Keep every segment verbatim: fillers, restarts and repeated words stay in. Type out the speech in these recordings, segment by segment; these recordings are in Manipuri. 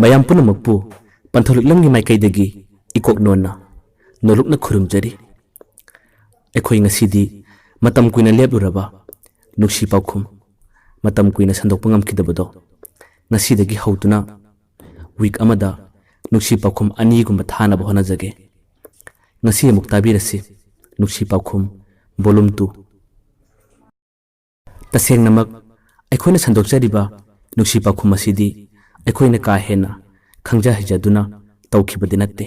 ꯃꯌꯥꯝ ꯄꯨꯝꯅꯃꯛꯄꯨ ꯄꯟꯊꯧ ꯂꯤꯛꯂꯝꯒꯤ ꯃꯥꯏꯀꯩꯗꯒꯤ ꯏꯀꯣꯛ ꯅꯣꯟꯅ ꯅꯣꯂꯨꯛꯅ ꯈꯨꯔꯨꯝꯖꯔꯤ꯫ ꯑꯩꯈꯣꯏ ꯉꯁꯤꯗꯤ ꯃꯇꯝ ꯀꯨꯏꯅ ꯂꯦꯞꯂꯨꯔꯕ ꯅꯨꯡꯁꯤ ꯄꯥꯎꯈꯨꯝ, ꯃꯇꯝ ꯀꯨꯏꯅ ꯁꯟꯗꯣꯛꯄ ꯉꯝꯈꯤꯗꯕꯗꯣ ꯉꯁꯤꯗꯒꯤ ꯍꯧꯗꯨꯅ ꯋꯤꯛ ꯑꯃꯗ ꯅꯨꯡꯁꯤ ꯄꯥꯎꯈꯨꯝ ꯑꯅꯤꯒꯨꯝꯕ ꯊꯥꯅꯕ ꯍꯣꯠꯅꯖꯒꯦ꯫ ꯉꯁꯤ ꯑꯃꯨꯛ ꯇꯥꯕꯤꯔꯁꯤ, ꯅꯨꯡꯁꯤ ꯄꯥꯎꯈꯨꯝ volume two꯫ ꯇꯁꯦꯡꯅꯃꯛ ꯑꯩꯈꯣꯏꯅ ꯁꯟꯗꯣꯛꯆꯔꯤꯕ ꯅꯨꯡꯁꯤ ꯄꯥꯎꯈꯨꯝ ꯑꯁꯤꯗꯤ ꯑꯩꯈꯣꯏꯅ ꯀꯥ ꯍꯦꯟꯅ ꯈꯪꯖ ꯍꯩꯖꯗꯨꯅ ꯇꯧꯈꯤꯕꯗꯤ ꯅꯠꯇꯦ꯫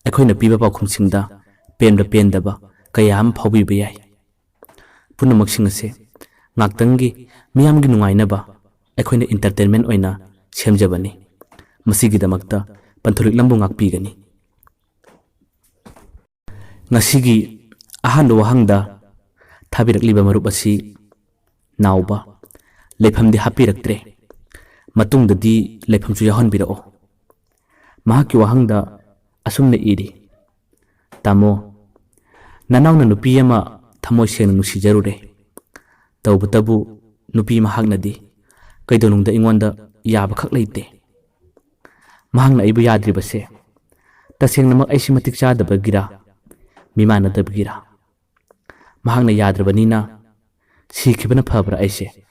ꯑꯩꯈꯣꯏꯅ ꯄꯤꯕ ꯄꯥꯎꯈꯨꯝꯁꯤꯡꯗ ꯄꯦꯟꯕ ꯄꯦꯟꯗꯕ ꯀꯌꯥ ꯑꯃ ꯐꯥꯎꯕꯤꯕ ꯌꯥꯏ꯫ ꯄꯨꯝꯅꯃꯛꯁꯤꯡ ꯑꯁꯦ ꯉꯥꯛꯇꯪꯒꯤ ꯃꯤꯌꯥꯝꯒꯤ ꯅꯨꯡꯉꯥꯏꯅꯕ ꯑꯩꯈꯣꯏꯅ entertainment ꯑꯣꯏꯅ ꯁꯦꯝꯖꯕꯅꯤ꯫ ꯃꯁꯤꯒꯤꯗꯃꯛꯇ ꯄꯟꯊꯧ ꯂꯤꯛꯂꯝꯕꯨ ꯉꯥꯛꯄꯤꯒꯅꯤ꯫ ꯉꯁꯤꯒꯤ ꯑꯍꯥꯟꯕ ꯋꯥꯍꯪꯗ ꯊꯥꯕꯤꯔꯛꯂꯤꯕ ꯃꯔꯨꯞ ꯑꯁꯤ ꯅꯥꯎꯕ, ꯂꯩꯐꯝꯗꯤ ꯍꯥꯞꯄꯤꯔꯛꯇ꯭ꯔꯦ꯫ ꯃꯇꯨꯡꯗꯗꯤ ꯂꯩꯐꯝꯁꯨ ꯌꯥꯎꯍꯟꯕꯤꯔꯛꯑꯣ꯫ ꯃꯍꯥꯛꯀꯤ ꯋꯥꯍꯪꯗ ꯑꯁꯨꯝꯅ ꯏꯔꯤ, "ꯇꯥꯃꯣ, ꯅꯅꯥꯎꯅ ꯅꯨꯄꯤ ꯑꯃ ꯊꯃꯣꯏ ꯁꯦꯡꯅ ꯅꯨꯡꯁꯤꯖꯔꯨꯔꯦ꯫ ꯇꯧꯕꯇꯕꯨ ꯅꯨꯄꯤ ꯃꯍꯥꯛꯅꯗꯤ ꯀꯩꯗꯧꯅꯨꯡꯗ ꯑꯩꯉꯣꯟꯗ ꯌꯥꯕꯈꯛ ꯂꯩꯇꯦ꯫ ꯃꯍꯥꯛꯅ ꯑꯩꯕꯨ ꯌꯥꯗ꯭ꯔꯤꯕꯁꯦ ꯇꯁꯦꯡꯅꯃꯛ ꯑꯩꯁꯤ ꯃꯇꯤꯛ ꯆꯥꯗꯕꯒꯤꯔꯥ, ꯃꯤꯃꯥꯟꯅꯗꯕꯒꯤꯔꯥ? ꯃꯍꯥꯛꯅ ꯌꯥꯗ꯭ꯔꯕꯅꯤꯅ ꯁꯤꯈꯤꯕꯅ ꯐꯕ꯭ꯔꯥ ꯑꯩꯁꯦ?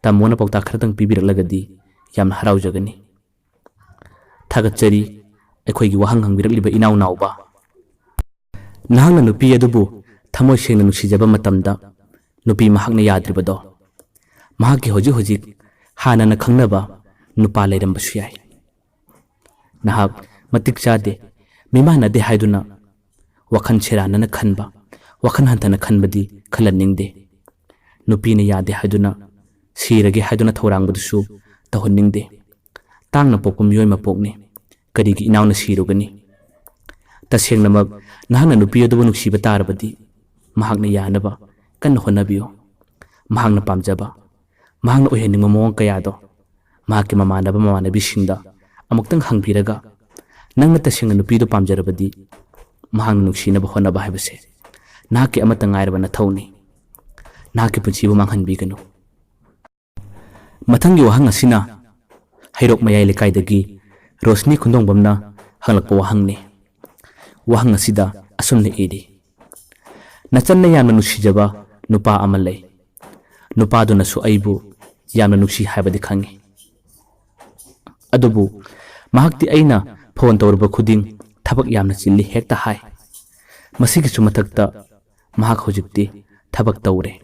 ꯇꯥꯃꯣꯅ ꯄꯥꯎꯇꯥꯛ ꯈꯔꯇꯪ ꯄꯤꯕꯤꯔꯛꯂꯒꯗꯤ ꯌꯥꯝꯅ ꯍꯔꯥꯎꯖꯒꯅꯤ꯫ ꯊꯥꯒꯠꯆꯔꯤ ꯑꯩꯈꯣꯏꯒꯤ ꯋꯥꯍꯪ ꯍꯪꯕꯤꯔꯛꯂꯤꯕ ꯏꯅꯥꯎ ꯅꯥꯎꯕ꯫ ꯅꯍꯥꯛꯅ ꯅꯨꯄꯤ ꯑꯗꯨꯕꯨ ꯊꯃꯣꯏ ꯁꯦꯡꯅ ꯅꯨꯡꯁꯤꯖꯕ ꯃꯇꯝꯗ ꯅꯨꯄꯤ ꯃꯍꯥꯛꯅ ꯌꯥꯗ꯭ꯔꯤꯕꯗꯣ, ꯃꯍꯥꯛꯀꯤ ꯍꯧꯖꯤꯛ ꯍꯧꯖꯤꯛ ꯍꯥꯟꯅꯅ ꯈꯪꯅꯕ ꯅꯨꯄꯥ ꯂꯩꯔꯝꯕꯁꯨ ꯌꯥꯏ꯫ ꯅꯍꯥꯛ ꯃꯇꯤꯛ ꯆꯥꯗꯦ, ꯃꯤꯃꯥꯟꯅꯗꯦ ꯍꯥꯏꯗꯨꯅ ꯋꯥꯈꯜ ꯁꯦꯔꯥꯟꯅꯅ ꯈꯟꯕ, ꯋꯥꯈꯜ ꯍꯟꯊꯅ ꯈꯟꯕꯗꯤ ꯈꯜꯍꯟꯅꯤꯡꯗꯦ꯫ ꯅꯨꯄꯤꯅ ꯌꯥꯗꯦ ꯍꯥꯏꯗꯨꯅ ꯁꯤꯔꯒꯦ ꯍꯥꯏꯗꯨꯅ ꯊꯧꯔꯥꯡꯕꯗꯨꯁꯨ ꯇꯧꯍꯟꯅꯤꯡꯗꯦ꯫ ꯇꯥꯡꯅ ꯄꯣꯛꯄ ꯃꯤꯑꯣꯏ ꯃꯄꯣꯛꯅꯤ꯫ ꯀꯔꯤꯒꯤ ꯏꯅꯥꯎꯅ ꯁꯤꯔꯨꯒꯅꯤ? ꯇꯁꯦꯡꯅꯃꯛ ꯅꯍꯥꯛꯅ ꯅꯨꯄꯤ ꯑꯗꯨꯕꯨ ꯅꯨꯡꯁꯤꯕ ꯇꯥꯔꯕꯗꯤ ꯃꯍꯥꯛꯅ ꯌꯥꯅꯕ ꯀꯟꯅ ꯍꯣꯠꯅꯕꯤꯌꯨ꯫ ꯃꯍꯥꯛꯅ ꯄꯥꯝꯖꯕ, ꯃꯍꯥꯛꯅ ꯑꯣꯏꯍꯟꯅꯤꯡꯕ ꯃꯑꯣꯡ ꯀꯌꯥꯗꯣ ꯃꯍꯥꯛꯀꯤ ꯃꯃꯥꯟꯅꯕ ꯃꯃꯥꯟꯅꯕꯤꯁꯤꯡꯗ ꯑꯃꯨꯛꯇꯪ ꯍꯪꯕꯤꯔꯒ, ꯅꯪꯅ ꯇꯁꯦꯡꯅ ꯅꯨꯄꯤꯗꯨ ꯄꯥꯝꯖꯔꯕꯗꯤ ꯃꯍꯥꯛꯅ ꯅꯨꯡꯁꯤꯅꯕ ꯍꯣꯠꯅꯕ ꯍꯥꯏꯕꯁꯦ ꯅꯍꯥꯛꯀꯤ ꯑꯃꯠꯇ ꯉꯥꯏꯔꯕ ꯅꯊꯧꯅꯤ꯫ ꯅꯍꯥꯛꯀꯤ ꯄꯨꯟꯁꯤꯕꯨ ꯃꯥꯡꯍꯟꯕꯤꯒꯅꯨ꯫ ꯃꯊꯪꯒꯤ ꯋꯥꯍꯪ ꯑꯁꯤꯅ ꯍꯩꯔꯣꯛ ꯃꯌꯥꯏ ꯂꯩꯀꯥꯏꯗꯒꯤ ꯔꯣꯁꯅꯤ ꯈꯨꯟꯗꯣꯡꯕꯝꯅ ꯍꯪꯂꯛꯄ ꯋꯥꯍꯪꯅꯤ꯫ ꯋꯥꯍꯪ ꯑꯁꯤꯗ ꯑꯁꯨꯝꯅ ꯏꯔꯤ, ꯅꯆꯟꯅ ꯌꯥꯝꯅ ꯅꯨꯡꯁꯤꯖꯕ ꯅꯨꯄꯥ ꯑꯃ ꯂꯩ꯫ ꯅꯨꯄꯥꯗꯨꯅꯁꯨ ꯑꯩꯕꯨ ꯌꯥꯝꯅ ꯅꯨꯡꯁꯤ ꯍꯥꯏꯕꯗꯤ ꯈꯪꯏ꯫ ꯑꯗꯨꯕꯨ ꯃꯍꯥꯛꯇꯤ ꯑꯩꯅ ꯐꯣꯟ ꯇꯧꯔꯨꯕ ꯈꯨꯗꯤꯡ ꯊꯕꯛ ꯌꯥꯝꯅ ꯆꯤꯜꯂꯤ ꯍꯦꯛꯇ ꯍꯥꯏ꯫ ꯃꯁꯤꯒꯤꯁꯨ ꯃꯊꯛꯇ ꯃꯍꯥꯛ ꯍꯧꯖꯤꯛꯇꯤ ꯊꯕꯛ ꯇꯧꯔꯦ꯫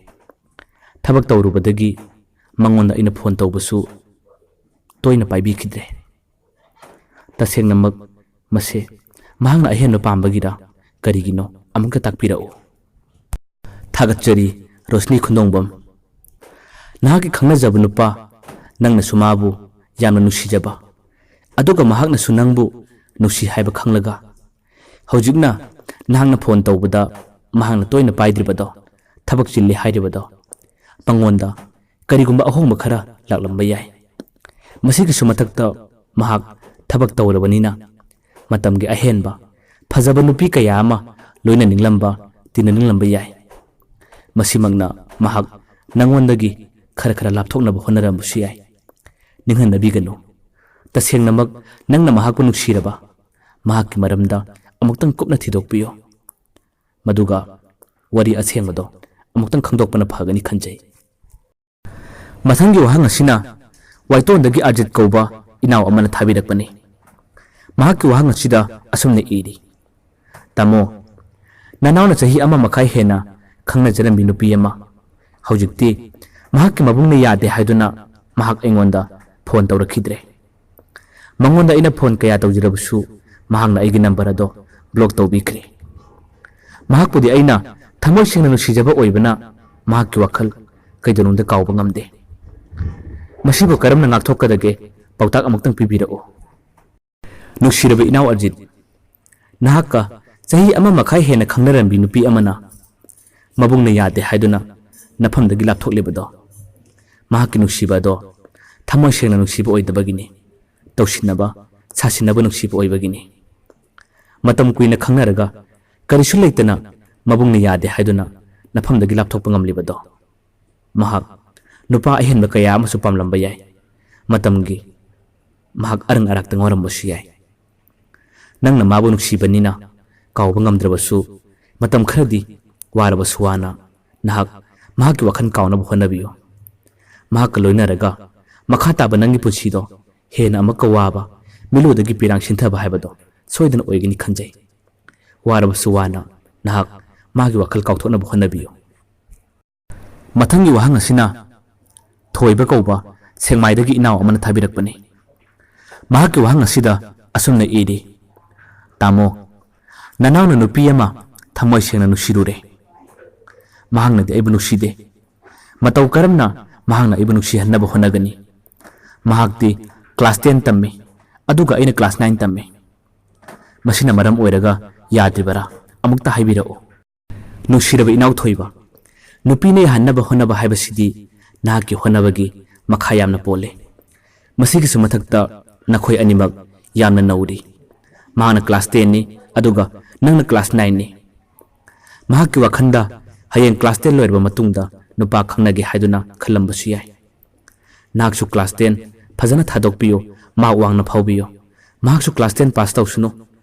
ꯊꯕꯛ ꯇꯧꯔꯨꯕꯗꯒꯤ ꯃꯉꯣꯟꯗ ꯑꯩꯅ ꯐꯣꯟ ꯇꯧꯕꯁꯨ ꯇꯣꯏꯅ ꯄꯥꯏꯕꯤꯈꯤꯗ꯭ꯔꯦ꯫ ꯇꯁꯦꯡꯅꯃꯛ ꯃꯁꯦ ꯃꯍꯥꯛꯅ ꯑꯍꯦꯟꯕ ꯄꯥꯝꯕꯒꯤꯔ ꯀꯔꯤꯒꯤꯅꯣ ꯑꯃꯨꯛꯇ ꯇꯥꯛꯄꯤꯔꯛꯎ꯫ ꯊꯥꯒꯠꯆꯔꯤ ꯔꯣꯁꯅꯤ ꯈꯨꯟꯗꯣꯡꯕꯝ꯫ ꯅꯍꯥꯛꯀꯤ ꯈꯪꯅꯖꯕ ꯅꯨꯄꯥ, ꯅꯪꯅꯁꯨ ꯃꯥꯕꯨ ꯌꯥꯝꯅ ꯅꯨꯡꯁꯤꯖꯕ, ꯑꯗꯨꯒ ꯃꯍꯥꯛꯅꯁꯨ ꯅꯪꯕꯨ ꯅꯨꯡꯁꯤ ꯍꯥꯏꯕ ꯈꯪꯂꯒ ꯍꯧꯖꯤꯛꯅ ꯅꯍꯥꯛꯅ ꯐꯣꯟ ꯇꯧꯕꯗ ꯃꯍꯥꯛꯅ ꯇꯣꯏꯅ ꯄꯥꯏꯗ꯭ꯔꯤꯕꯗꯣ, ꯊꯕꯛ ꯆꯤꯜꯂꯤ ꯍꯥꯏꯔꯤꯕꯗꯣ, ꯃꯉꯣꯟꯗ ꯀꯔꯤꯒꯨꯝꯕ ꯑꯍꯣꯡꯕ ꯈꯔ ꯂꯥꯛꯂꯝꯕ ꯌꯥꯏ꯫ ꯃꯁꯤꯒꯤꯁꯨ ꯃꯊꯛꯇ ꯃꯍꯥꯛ ꯊꯕꯛ ꯇꯧꯔꯕꯅꯤꯅ ꯃꯇꯝꯒꯤ ꯑꯍꯦꯟꯕ ꯐꯖꯕ ꯅꯨꯄꯤ ꯀꯌꯥ ꯑꯃ ꯂꯣꯏꯅꯅꯤꯡꯂꯝꯕ, ꯇꯤꯟꯅꯅꯤꯡꯂꯝꯕ ꯌꯥꯏ꯫ ꯃꯁꯤꯃꯛꯅ ꯃꯍꯥꯛ ꯅꯪꯉꯣꯟꯗꯒꯤ ꯈꯔ ꯈꯔ ꯂꯥꯞꯊꯣꯛꯅꯕ ꯍꯣꯠꯅꯔꯝꯕꯁꯨ ꯌꯥꯏ꯫ ꯅꯤꯡꯍꯟꯅꯕꯤꯒꯅꯨ꯫ ꯇꯁꯦꯡꯅꯃꯛ ꯅꯪꯅ ꯃꯍꯥꯛꯄꯨ ꯅꯨꯡꯁꯤꯔꯕ, ꯃꯍꯥꯛꯀꯤ ꯃꯔꯝꯗ ꯑꯃꯨꯛꯇꯪ ꯀꯨꯞꯅ ꯊꯤꯗꯣꯛꯄꯤꯌꯨ꯫ ꯃꯗꯨꯒ ꯋꯥꯔꯤ ꯑꯁꯦꯡꯕꯗꯣ ꯑꯃꯨꯛꯇꯪ ꯈꯪꯗꯣꯛꯄꯅ ꯐꯒꯅꯤ ꯈꯟꯖꯩ꯫ ꯃꯊꯪꯒꯤ ꯋꯥꯍꯪ ꯑꯁꯤꯅ ꯋꯥꯏꯇꯣꯟꯗꯒꯤ ꯑꯖꯤꯠ ꯀꯧꯕ ꯏꯅꯥꯎ ꯑꯃꯅ ꯊꯥꯕꯤꯔꯛꯄꯅꯤ꯫ ꯃꯍꯥꯛꯀꯤ ꯋꯥꯍꯪ ꯑꯁꯤꯗ ꯑꯁꯨꯝꯅ ꯏꯔꯤ, ꯇꯥꯃꯣ, ꯅꯅꯥꯎꯅ ꯆꯍꯤ ꯑꯃ ꯃꯈꯥꯏ ꯍꯦꯟꯅ ꯈꯪꯅꯖꯔꯝꯕꯤ ꯅꯨꯄꯤ ꯑꯃ ꯍꯧꯖꯤꯛꯇꯤ ꯃꯍꯥꯛꯀꯤ ꯃꯕꯨꯡꯅ ꯌꯥꯗꯦ ꯍꯥꯏꯗꯨꯅ ꯃꯍꯥꯛ ꯑꯩꯉꯣꯟꯗ ꯐꯣꯟ ꯇꯧꯔꯛꯈꯤꯗ꯭ꯔꯦ꯫ ꯃꯉꯣꯟꯗ ꯑꯩꯅ ꯐꯣꯟ ꯀꯌꯥ ꯇꯧꯖꯔꯕꯁꯨ ꯃꯍꯥꯛꯅ ꯑꯩꯒꯤ ꯅꯝꯕꯔ ꯑꯗꯣ ꯕ꯭ꯂꯣꯛ ꯇꯧꯕꯤꯈ꯭ꯔꯦ꯫ ꯃꯍꯥꯛꯄꯨꯗꯤ ꯑꯩꯅ ꯊꯃꯣꯏ ꯁꯦꯡꯅ ꯅꯨꯡꯁꯤꯖꯕ ꯑꯣꯏꯕꯅ ꯃꯍꯥꯛꯀꯤ ꯋꯥꯈꯜ ꯀꯩꯗꯧꯅꯨꯡꯗ ꯀꯥꯎꯕ ꯉꯝꯗꯦ꯫ ꯃꯁꯤꯕꯨ ꯀꯔꯝꯅ ꯉꯥꯛꯊꯣꯛꯀꯗꯒꯦ? ꯄꯥꯎꯇꯥꯛ ꯑꯃꯨꯛꯇꯪ ꯄꯤꯕꯤꯔꯛꯎ꯫ ꯅꯨꯡꯁꯤꯔꯕ ꯏꯅꯥꯎ ꯑꯖꯤꯠ, ꯅꯍꯥꯛꯀ ꯆꯍꯤ ꯑꯃ ꯃꯈꯥꯏ ꯍꯦꯟꯅ ꯈꯪꯅꯔꯝꯕꯤ ꯅꯨꯄꯤ ꯑꯃꯅ ꯃꯕꯨꯡꯅ ꯌꯥꯗꯦ ꯍꯥꯏꯗꯨꯅ ꯅꯐꯝꯗꯒꯤ ꯂꯥꯞꯊꯣꯛꯂꯤꯕꯗꯣ, ꯃꯍꯥꯛꯀꯤ ꯅꯨꯡꯁꯤꯕ ꯑꯗꯣ ꯊꯃꯣꯏ ꯁꯦꯡꯅ ꯅꯨꯡꯁꯤꯕ ꯑꯣꯏꯗꯕꯒꯤꯅꯤ, ꯇꯧꯁꯤꯟꯅꯕ, ꯁꯥꯁꯤꯟꯅꯕ ꯅꯨꯡꯁꯤꯕ ꯑꯣꯏꯕꯒꯤꯅꯤ꯫ ꯃꯇꯝ ꯀꯨꯏꯅ ꯈꯪꯅꯔꯒ ꯀꯔꯤꯁꯨ ꯂꯩꯇꯅ ꯃꯕꯨꯡꯅ ꯌꯥꯗꯦ ꯍꯥꯏꯗꯨꯅ ꯅꯐꯝꯗꯒꯤ ꯂꯥꯞꯊꯣꯛꯄ ꯉꯝꯂꯤꯕꯗꯣ꯫ ꯃꯍꯥꯛ ꯅꯨꯄꯥ ꯑꯍꯦꯟꯕ ꯀꯌꯥ ꯑꯃꯁꯨ ꯄꯥꯝꯂꯝꯕ ꯌꯥꯏ꯫ ꯃꯇꯝꯒꯤ ꯃꯍꯥꯛ ꯑꯔꯪ ꯑꯔꯥꯛꯇ ꯉꯥꯎꯔꯝꯕꯁꯨ ꯌꯥꯏ꯫ ꯅꯪꯅ ꯃꯥꯕꯨ ꯅꯨꯡꯁꯤꯕꯅꯤꯅ ꯀꯥꯎꯕ ꯉꯝꯗ꯭ꯔꯕꯁꯨ, ꯃꯇꯝ ꯈꯔꯗꯤ ꯋꯥꯔꯕꯁꯨ ꯋꯥꯅ ꯅꯍꯥꯛ ꯃꯍꯥꯛꯀꯤ ꯋꯥꯈꯜ ꯀꯥꯎꯅꯕ ꯍꯣꯠꯅꯕꯤꯌꯨ꯫ ꯃꯍꯥꯛꯀ ꯂꯣꯏꯅꯔꯒ ꯃꯈꯥ ꯇꯥꯕ ꯅꯪꯒꯤ ꯄꯨꯟꯁꯤꯗꯣ ꯍꯦꯟꯅ ꯑꯃꯨꯛꯀ ꯋꯥꯕ, ꯃꯤꯠꯂꯨꯗꯒꯤ ꯄꯤꯔꯥꯡ ꯁꯤꯟꯊꯕ ꯍꯥꯏꯕꯗꯣ ꯁꯣꯏꯗꯅ ꯑꯣꯏꯒꯅꯤ ꯈꯟꯖꯩ꯫ ꯋꯥꯔꯕꯁꯨ ꯋꯥꯅ ꯅꯍꯥꯛ ꯃꯥꯒꯤ ꯋꯥꯈꯜ ꯀꯥꯎꯊꯣꯛꯅꯕ ꯍꯣꯠꯅꯕꯤꯌꯨ꯫ ꯃꯊꯪꯒꯤ ꯋꯥꯍꯪ ꯑꯁꯤꯅ ꯊꯣꯏꯕ ꯀꯧꯕ ꯁꯦꯛꯃꯥꯏꯗꯒꯤ ꯏꯅꯥꯎ ꯑꯃꯅ ꯊꯥꯕꯤꯔꯛꯄꯅꯤ꯫ ꯃꯍꯥꯛꯀꯤ ꯋꯥꯍꯪ ꯑꯁꯤꯗ ꯑꯁꯨꯝꯅ ꯏꯔꯤ, "ꯇꯥꯃꯣ, ꯅꯅꯥꯎꯅ ꯅꯨꯄꯤ ꯑꯃ ꯊꯃꯣꯏ ꯁꯦꯡꯅ ꯅꯨꯡꯁꯤꯔꯨꯔꯦ꯫ ꯃꯍꯥꯛꯅꯗꯤ ꯑꯩꯕꯨ ꯅꯨꯡꯁꯤꯗꯦ꯫ ꯃꯇꯧ ꯀꯔꯝꯅ ꯃꯍꯥꯛꯅ ꯑꯩꯕꯨ ꯅꯨꯡꯁꯤꯍꯟꯅꯕ ꯍꯣꯠꯅꯒꯅꯤ? ꯃꯍꯥꯛꯇꯤ ꯀ꯭ꯂꯥꯁ ꯇꯦꯟ ꯇꯝꯃꯤ, ꯑꯗꯨꯒ ꯑꯩꯅ ꯀ꯭ꯂꯥꯁ ꯅꯥꯏꯟ ꯇꯝꯃꯤ꯫ ꯃꯁꯤꯅ ꯃꯔꯝ ꯑꯣꯏꯔꯒ ꯌꯥꯗ꯭ꯔꯤꯕꯔꯥ? ꯑꯃꯨꯛꯇ ꯍꯥꯏꯕꯤꯔꯛꯎ꯫" ꯅꯨꯡꯁꯤꯔꯕ ꯏꯅꯥꯎ ꯊꯣꯏꯕ, ꯅꯨꯄꯤꯅ ꯌꯥꯍꯟꯅꯕ ꯍꯣꯠꯅꯕ ꯍꯥꯏꯕꯁꯤꯗꯤ ꯅꯍꯥꯛꯀꯤ ꯍꯣꯠꯅꯕꯒꯤ ꯃꯈꯥ ꯌꯥꯝꯅ ꯄꯣꯜꯂꯦ꯫ ꯃꯁꯤꯒꯤꯁꯨ ꯃꯊꯛꯇ ꯅꯈꯣꯏ ꯑꯅꯤꯃꯛ ꯌꯥꯝꯅ ꯅꯧꯔꯤ꯫ ꯃꯍꯥꯛꯅ ꯀ꯭ꯂꯥꯁ ꯇꯦꯟꯅꯤ, ꯑꯗꯨꯒ ꯅꯪꯅ ꯀ꯭ꯂꯥꯁ ꯅꯥꯏꯟꯅꯤ꯫ ꯃꯍꯥꯛꯀꯤ ꯋꯥꯈꯜꯗ ꯍꯌꯦꯡ ꯀ꯭ꯂꯥꯁ ꯇꯦꯟ ꯂꯣꯏꯔꯕ ꯃꯇꯨꯡꯗ ꯅꯨꯄꯥ ꯈꯪꯅꯒꯦ ꯍꯥꯏꯗꯨꯅ ꯈꯜꯂꯝꯕꯁꯨ ꯌꯥꯏ꯫ ꯅꯍꯥꯛꯁꯨ ꯀ꯭ꯂꯥꯁ ꯇꯦꯟ ꯐꯖꯅ ꯊꯥꯗꯣꯛꯄꯤꯌꯨ, ꯃꯥꯔꯛ ꯋꯥꯡꯅ ꯐꯥꯎꯕꯤꯌꯨ꯫ ꯃꯍꯥꯛꯁꯨ ꯀ꯭ꯂꯥꯁ ꯇꯦꯟ ꯄꯥꯁ ꯇꯧꯁꯅꯨ꯫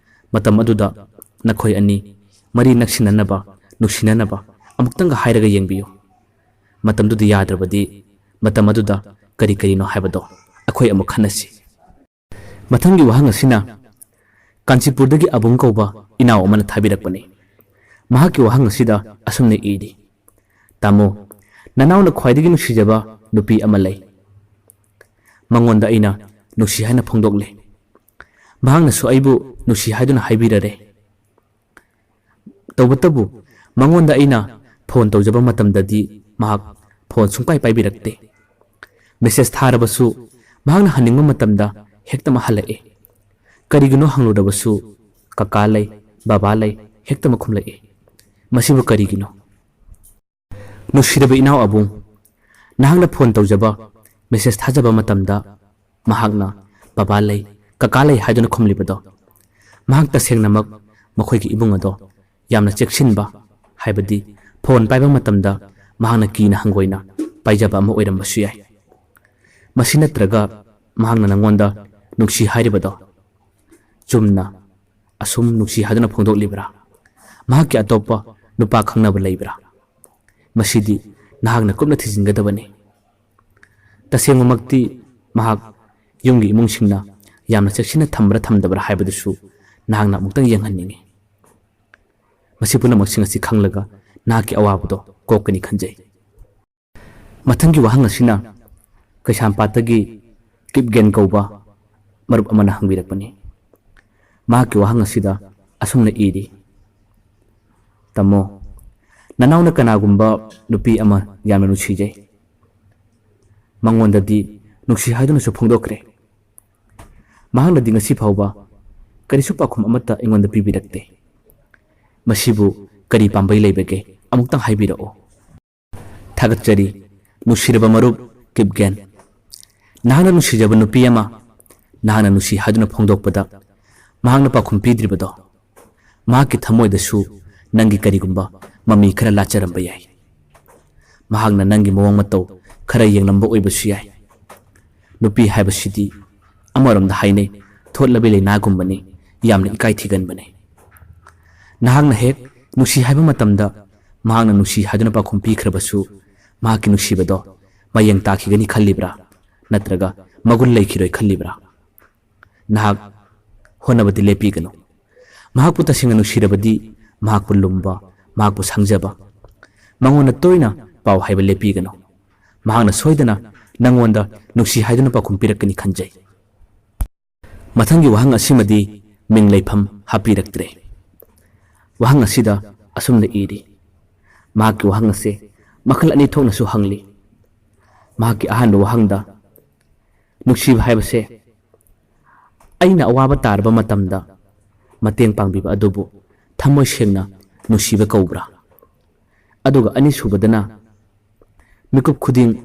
ꯃꯇꯝ ꯑꯗꯨꯗ ꯅꯈꯣꯏ ꯑꯅꯤ ꯃꯔꯤ ꯅꯛꯁꯤꯟꯅꯅꯕ, ꯅꯨꯡꯁꯤꯅꯅꯕ ꯑꯃꯨꯛꯇꯪꯒ ꯍꯥꯏꯔꯒ ꯌꯦꯡꯕꯤꯌꯨ꯫ ꯃꯇꯝꯗꯨꯗ ꯌꯥꯗ꯭ꯔꯕꯗꯤ ꯃꯇꯝ ꯑꯗꯨꯗ ꯀꯔꯤ ꯀꯔꯤꯅꯣ ꯍꯥꯏꯕꯗꯣ ꯑꯩꯈꯣꯏ ꯑꯃꯨꯛ ꯈꯟꯅꯁꯤ꯫ ꯃꯊꯪꯒꯤ ꯋꯥꯍꯪ ꯑꯁꯤꯅ ꯀꯥꯟꯆꯤꯄꯨꯔꯗꯒꯤ ꯑꯕꯨꯡ ꯀꯧꯕ ꯏꯅꯥꯎ ꯑꯃꯅ ꯊꯥꯕꯤꯔꯛꯄꯅꯤ꯫ ꯃꯍꯥꯛꯀꯤ ꯋꯥꯍꯪ ꯑꯁꯤꯗ ꯑꯁꯨꯝꯅ ꯏꯔꯤ, "ꯇꯥꯃꯣ, ꯅꯅꯥꯎꯅ ꯈ꯭ꯋꯥꯏꯗꯒꯤ ꯅꯨꯡꯁꯤꯖꯕ ꯅꯨꯄꯤ ꯑꯃ ꯂꯩ꯫ ꯃꯉꯣꯟꯗ ꯑꯩꯅ ꯅꯨꯡꯁꯤ ꯍꯥꯏꯅ ꯐꯣꯡꯗꯣꯛꯂꯦ꯫ ꯃꯍꯥꯛꯅꯁꯨ ꯑꯩꯕꯨ ꯅꯨꯡꯁꯤ ꯍꯥꯏꯗꯨꯅ ꯍꯥꯏꯕꯤꯔꯔꯦ꯫ ꯇꯧꯕꯇꯕꯨ ꯃꯉꯣꯟꯗ ꯑꯩꯅ ꯐꯣꯟ ꯇꯧꯖꯕ ꯃꯇꯝꯗꯗꯤ ꯃꯍꯥꯛ ꯐꯣꯟ ꯁꯨꯡꯄꯥꯏ ꯄꯥꯏꯕꯤꯔꯛꯇꯦ꯫ ꯃꯦꯁꯦꯖ ꯊꯥꯔꯕꯁꯨ ꯃꯍꯥꯛꯅ ꯍꯟꯅꯤꯡꯕ ꯃꯇꯝꯗ ꯍꯦꯛꯇꯃꯛ ꯍꯜꯂꯛꯏ꯫ ꯀꯔꯤꯒꯤꯅꯣ ꯍꯪꯂꯨꯔꯕꯁꯨ ꯀꯀꯥ ꯂꯩ, ꯕꯕꯥ ꯂꯩ ꯍꯦꯛꯇꯃꯛ ꯈꯨꯝꯂꯛꯏ꯫ ꯃꯁꯤꯕꯨ ꯀꯔꯤꯒꯤꯅꯣ?" ꯅꯨꯡꯁꯤꯔꯕ ꯏꯅꯥꯎ ꯑꯕꯨꯡ, ꯅꯍꯥꯛꯅ ꯐꯣꯟ ꯇꯧꯖꯕ, ꯃꯦꯁꯦꯖ ꯊꯥꯖꯕ ꯃꯇꯝꯗ ꯃꯍꯥꯛꯅ "ꯕꯕꯥ ꯂꯩ, ꯀꯀꯥ ꯂꯩ" ꯍꯥꯏꯗꯨꯅ ꯈꯨꯝꯂꯤꯕꯗꯣ, ꯃꯍꯥꯛ ꯇꯁꯦꯡꯅꯃꯛ ꯃꯈꯣꯏꯒꯤ ꯏꯕꯨꯡ ꯑꯗꯣ ꯌꯥꯝꯅ ꯆꯦꯛꯁꯤꯟꯕ, ꯍꯥꯏꯕꯗꯤ ꯐꯣꯟ ꯄꯥꯏꯕ ꯃꯇꯝꯗ ꯃꯍꯥꯛꯅ ꯀꯤꯅ ꯍꯪꯒꯣꯏꯅ ꯄꯥꯏꯖꯕ ꯑꯃ ꯑꯣꯏꯔꯝꯕꯁꯨ ꯌꯥꯏ꯫ ꯃꯁꯤ ꯅꯠꯇ꯭ꯔꯒ ꯃꯍꯥꯛꯅ ꯅꯪꯉꯣꯟꯗ ꯅꯨꯡꯁꯤ ꯍꯥꯏꯔꯤꯕꯗꯣ ꯆꯨꯝꯅ ꯑꯁꯨꯝ ꯅꯨꯡꯁꯤ ꯍꯥꯏꯗꯨꯅ ꯐꯣꯡꯗꯣꯛꯂꯤꯕ꯭ꯔꯥ? ꯃꯍꯥꯛꯀꯤ ꯑꯇꯣꯞꯄ ꯅꯨꯄꯥ ꯈꯪꯅꯕ ꯂꯩꯕ꯭ꯔꯥ? ꯃꯁꯤꯗꯤ ꯅꯍꯥꯛꯅ ꯀꯨꯞꯅ ꯊꯤꯖꯤꯟꯒꯗꯕꯅꯤ꯫ ꯇꯁꯦꯡꯕꯃꯛꯇꯤ ꯃꯍꯥꯛ ꯌꯨꯝꯒꯤ ꯏꯃꯨꯡꯁꯤꯡꯅ ꯌꯥꯝꯅ ꯆꯦꯛꯁꯤꯟꯅ ꯊꯝꯕ꯭ꯔꯥ ꯊꯝꯗꯕ꯭ꯔꯥ ꯍꯥꯏꯕꯗꯨꯁꯨ ꯅꯍꯥꯛꯅ ꯑꯃꯨꯛꯇꯪ ꯌꯦꯡꯍꯟꯅꯤꯡꯏ꯫ ꯃꯁꯤ ꯄꯨꯝꯅꯃꯛꯁꯤꯡ ꯑꯁꯤ ꯈꯪꯂꯒ ꯅꯍꯥꯛꯀꯤ ꯑꯋꯥꯕꯗꯣ ꯀꯣꯛꯀꯅꯤ ꯈꯟꯖꯩ꯫ ꯃꯊꯪꯒꯤ ꯋꯥꯍꯪ ꯑꯁꯤꯅ ꯀꯩꯁꯥꯝꯄꯥꯠꯇꯒꯤ ꯀꯤꯞꯒꯦꯟ ꯀꯧꯕ ꯃꯔꯨꯞ ꯑꯃꯅ ꯍꯪꯕꯤꯔꯛꯄꯅꯤ꯫ ꯃꯍꯥꯛꯀꯤ ꯋꯥꯍꯪ ꯑꯁꯤꯗ ꯑꯁꯨꯝꯅ ꯏꯔꯤ, "ꯇꯥꯃꯣ, ꯅꯅꯥꯎꯅ ꯀꯅꯥꯒꯨꯝꯕ ꯅꯨꯄꯤ ꯑꯃ ꯌꯥꯝꯅ ꯅꯨꯡꯁꯤꯖꯩ꯫ ꯃꯉꯣꯟꯗꯗꯤ ꯅꯨꯡꯁꯤ ꯍꯥꯏꯗꯨꯅꯁꯨ ꯐꯣꯡꯗꯣꯛꯈ꯭ꯔꯦ꯫ ꯃꯍꯥꯛꯅꯗꯤ ꯉꯁꯤ ꯐꯥꯎꯕ ꯀꯔꯤꯁꯨ ꯄꯥꯎꯈꯨꯝ ꯑꯃꯠꯇ ꯑꯩꯉꯣꯟꯗ ꯄꯤꯕꯤꯔꯛꯇꯦ꯫ ꯃꯁꯤꯕꯨ ꯀꯔꯤ ꯄꯥꯝꯕꯩ ꯂꯩꯕꯒꯦ? ꯑꯃꯨꯛꯇꯪ ꯍꯥꯏꯕꯤꯔꯛꯑꯣ꯫ ꯊꯥꯒꯠꯆꯔꯤ, ꯅꯨꯡꯁꯤꯔꯕ ꯃꯔꯨꯞ ꯀꯤꯞꯒꯦꯟ꯫ ꯅꯍꯥꯛꯅ ꯅꯨꯡꯁꯤꯖꯕ ꯅꯨꯄꯤ ꯑꯃ ꯅꯍꯥꯛꯅ ꯅꯨꯡꯁꯤ ꯍꯥꯏꯗꯨꯅ ꯐꯣꯡꯗꯣꯛꯄꯗ ꯃꯍꯥꯛꯅ ꯄꯥꯎꯈꯨꯝ ꯄꯤꯗ꯭ꯔꯤꯕꯗꯣ, ꯃꯍꯥꯛꯀꯤ ꯊꯃꯣꯏꯗꯁꯨ ꯅꯪꯒꯤ ꯀꯔꯤꯒꯨꯝꯕ ꯃꯃꯤ ꯈꯔ ꯂꯥꯠꯆꯔꯝꯕ ꯌꯥꯏ꯫ ꯃꯍꯥꯛꯅ ꯅꯪꯒꯤ ꯃꯑꯣꯡ ꯃꯇꯧ ꯈꯔ ꯌꯦꯡꯂꯝꯕ ꯑꯣꯏꯕꯁꯨ ꯌꯥꯏ꯫ ꯅꯨꯄꯤ ꯍꯥꯏꯕꯁꯤꯗꯤ ꯑꯃꯔꯣꯝꯗ ꯍꯥꯏꯅꯩ ꯊꯣꯠꯂꯕꯤ ꯂꯩꯅꯥꯒꯨꯝꯕꯅꯤ, ꯌꯥꯝꯅ ꯏꯀꯥꯏ ꯊꯤꯒꯟꯕꯅꯤ꯫ ꯅꯍꯥꯛꯅ ꯍꯦꯛ ꯅꯨꯡꯁꯤ ꯍꯥꯏꯕ ꯃꯇꯝꯗ ꯃꯍꯥꯛꯅ ꯅꯨꯡꯁꯤ ꯍꯥꯏꯗꯨꯅ ꯄꯥꯎꯈꯨꯝ ꯄꯤꯈ꯭ꯔꯕꯁꯨ, ꯃꯍꯥꯛꯀꯤ ꯅꯨꯡꯁꯤꯕꯗꯣ ꯃꯌꯦꯡ ꯇꯥꯈꯤꯒꯅꯤ ꯈꯜꯂꯤꯕ꯭ꯔꯥ? ꯅꯠꯇ꯭ꯔꯒ ꯃꯒꯨꯟ ꯂꯩꯈꯤꯔꯣꯏ ꯈꯜꯂꯤꯕ꯭ꯔꯥ? ꯅꯍꯥꯛ ꯍꯣꯠꯅꯕꯗꯤ ꯂꯦꯞꯄꯤꯒꯅꯨ꯫ ꯃꯍꯥꯛꯄꯨ ꯇꯁꯦꯡꯅ ꯅꯨꯡꯁꯤꯔꯕꯗꯤ ꯃꯍꯥꯛꯄꯨ ꯂꯨꯝꯕ, ꯃꯍꯥꯛꯄꯨ ꯁꯪꯖꯕ, ꯃꯉꯣꯟꯗ ꯇꯣꯏꯅ ꯄꯥꯎ ꯍꯥꯏꯕ ꯂꯦꯞꯄꯤꯒꯅꯨ꯫ ꯃꯍꯥꯛꯅ ꯁꯣꯏꯗꯅ ꯅꯪꯉꯣꯟꯗ ꯅꯨꯡꯁꯤ ꯍꯥꯏꯗꯨꯅ ꯄꯥꯎꯈꯨꯝ ꯄꯤꯔꯛꯀꯅꯤ ꯈꯟꯖꯩ꯫ ꯃꯊꯪꯒꯤ ꯋꯥꯍꯪ ꯑꯁꯤꯃꯗꯤ ꯃꯤꯡ ꯂꯩꯐꯝ ꯍꯥꯞꯄꯤꯔꯛꯇ꯭ꯔꯦ꯫ ꯋꯥꯍꯪ ꯑꯁꯤꯗ ꯑꯁꯨꯝꯅ ꯏꯔꯤ, ꯃꯍꯥꯛꯀꯤ ꯋꯥꯍꯪ ꯑꯁꯦ ꯃꯈꯜ ꯑꯅꯤ ꯊꯣꯛꯅꯁꯨ ꯍꯪꯂꯤ꯫ ꯃꯍꯥꯛꯀꯤ ꯑꯍꯥꯟꯕ ꯋꯥꯍꯪꯗ, ꯅꯨꯡꯁꯤꯕ ꯍꯥꯏꯕꯁꯦ ꯑꯩꯅ ꯑꯋꯥꯕ ꯇꯥꯔꯕ ꯃꯇꯝꯗ ꯃꯇꯦꯡ ꯄꯥꯡꯕꯤꯕ ꯑꯗꯨꯕꯨ ꯊꯃꯣꯏ ꯁꯦꯡꯅ ꯅꯨꯡꯁꯤꯕ ꯀꯧꯕ꯭ꯔꯥ? ꯑꯗꯨꯒ ꯑꯅꯤꯁꯨꯕꯗꯅ, ꯃꯤꯀꯨꯞ ꯈꯨꯗꯤꯡ